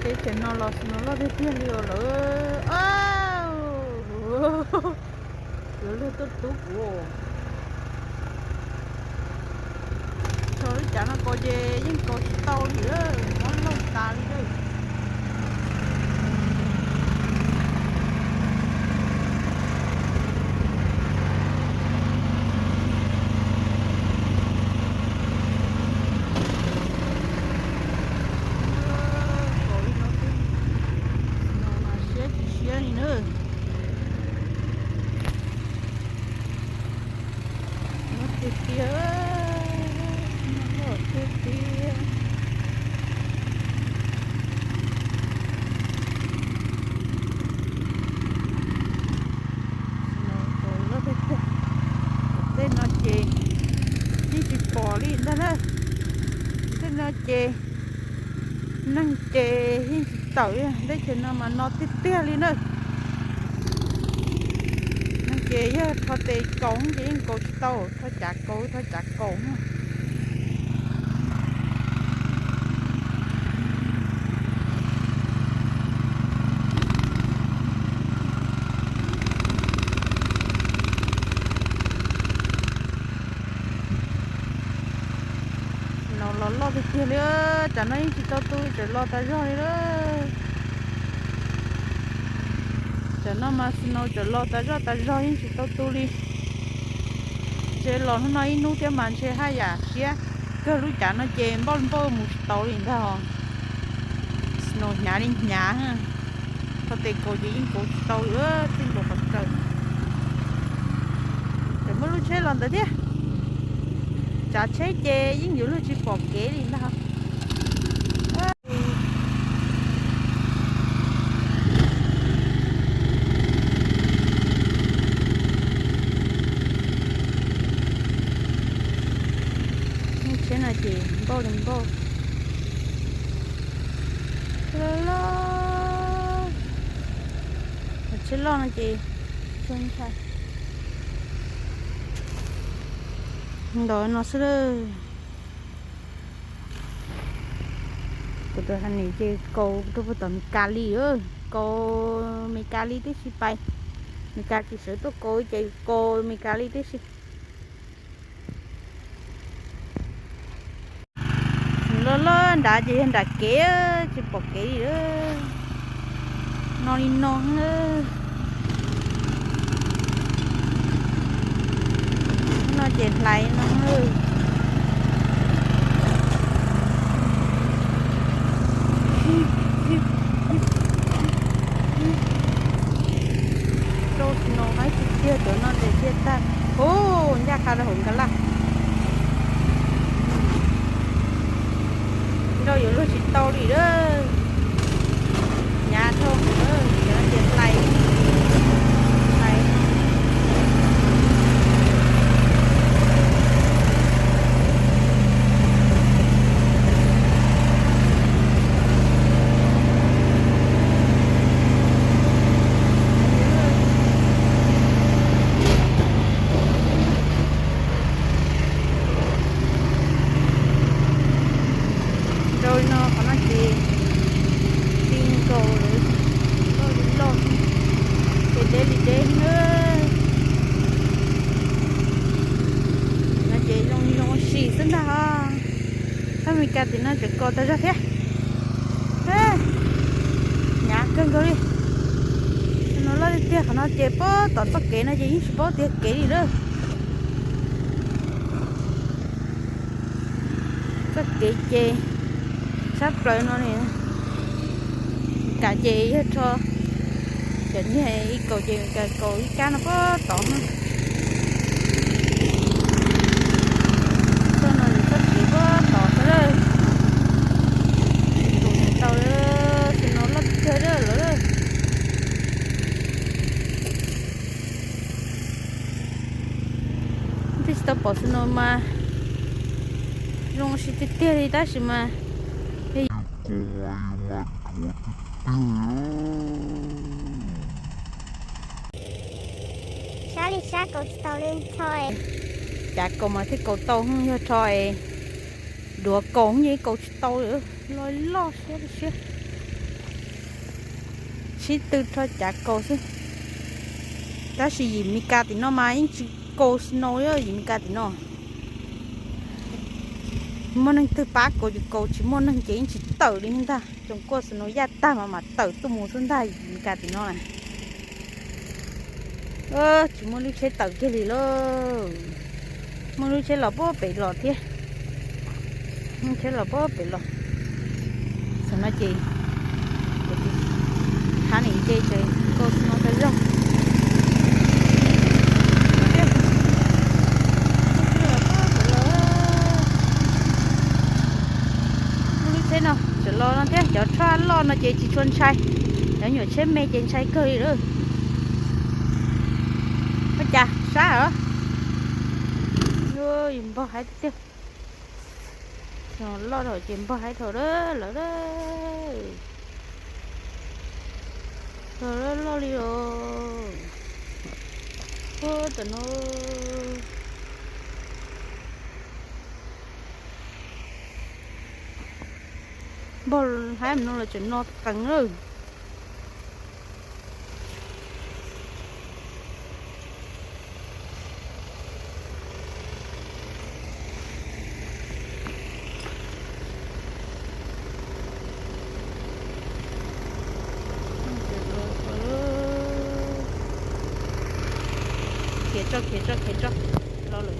Teb chaws no los snow loj tiag tiag li os lawm. Yuav luag tuaj tub kuv. Tso lub cav no kaus ces yeej kaus tsis tau li lawm, mob laug tas li lawm. Kaus li no xwb, no mas siab tsis siab li na. Loj tiag tiag, loj tiag tiag. Tej no ces yeej tsis pom li ntag na. Tej no ces neeg ces yeej tsis tawm, teb chaws no mas no tiag tiag li na. Neeg ces yog rho tes kaus ces yeej kaus tsis tau, rho cav kaus, rho cav kaus. No los loj tiag tiag li, tsam no yeej tsis tau tu, tseem los tas zog li lawm. Tsam no mas snow tseem los tas zog tas zog yeej tsis tau tu li. Ntshe los hnub no ib hnub thiab mas ntshe haj yam siab kawg, lub cav no ces npauj npauj mus tsis tau li ntag. Snow hnyav li hnyav, rho tes kaus ces yeej kaus tsis tau li, txij nkaus qhov tsaws. Tseem muaj lub tsheb los ntawd thiab. Tsav tsheb ces yeej yuav luag tsis pom kev li ntag. Lub tsheb no ces npauj li npauj. Loj, tsheb loj no ces ntau no xwb lawm. Kuv tus ha nim ces kaus rau puag tom Meskas li, kaus Meskas li tib si pais. Meskas tsis sawv tuaj kaus ces kaus Meskas li tib si. Loj loj nrad ces yog nram kev, tsis pom kev li. No li no. No ces hlais no. Rau snow haib tiag tiag, cov no ces tiag tag. Ub, ncaj qha rau hauv Nkaj Laj. Nrau yuav luag tsis tau li lawm. Hnyav dhau, ces hlais, hlais. Rau li no, qhov no ces ti nkaus lawm, loj li loj, ces deb li deb na. No ces zoo zoo sim xwb ntag os. Thab Meskas tim no tseem kaus tas zog thiab. Hnyav kawg nkaus li. No loj tiag tiag, qhov no ces pab tom txoj kev no ces yeej tsis paub tiag kev li lawm. Txoj kev ces sab plaws no ne, Meskas ces yog rho cov niag ib kaus ces Meskas kaus ib kab no pab tod na. Txoj no txoj kev pab tod xwb lawm. Kaus tsis tau, snow loj tiag tiag lawm. Twb tsis tau pom snow mas zoo sis tiag tiag li tab sis mas sab li sab kaus tsis tau li rho. Cav kaus mas thiaj kaus tau, yog rho duav kaus yeej kaus tsis tau li, loj loj siab li siab. Sib tw rho cav kaus xwb. Tab sis yim Mes Kas tim no mas yeej tsis kaus snow, yim Mes Kas tim no muaj neeg twg pab kaus ces kaus, tsis muaj neeg ces yeej tsis tawm li ntag. Tsoom kuaj snow yaj tag mas mam tawm tuaj mus xwb ntag, yim Mes Kas tim no na. Tsis muaj lub tsheb tawm kiag li lauj. Muaj lub tsheb los puag pem los thiab. Muaj tsheb los puag pem los. Tam no ces thab niam ces tseem kaus snow tas zog. Muaj lub tsheb no tseem los no thiab, cov tshaj loj no ces tsis tshua ntshai, cov nyuam tsheb me ces ntshai kawg li lawm. Ua cas sab os. Yus npog haib tiag tiag. Loj dhau ces npog haib dhau lawm. Loj loj li os. Ua tam no npog haib no los tseem no qees lawm. Khiav tso, khiav tso, khiav tso. Los lawm.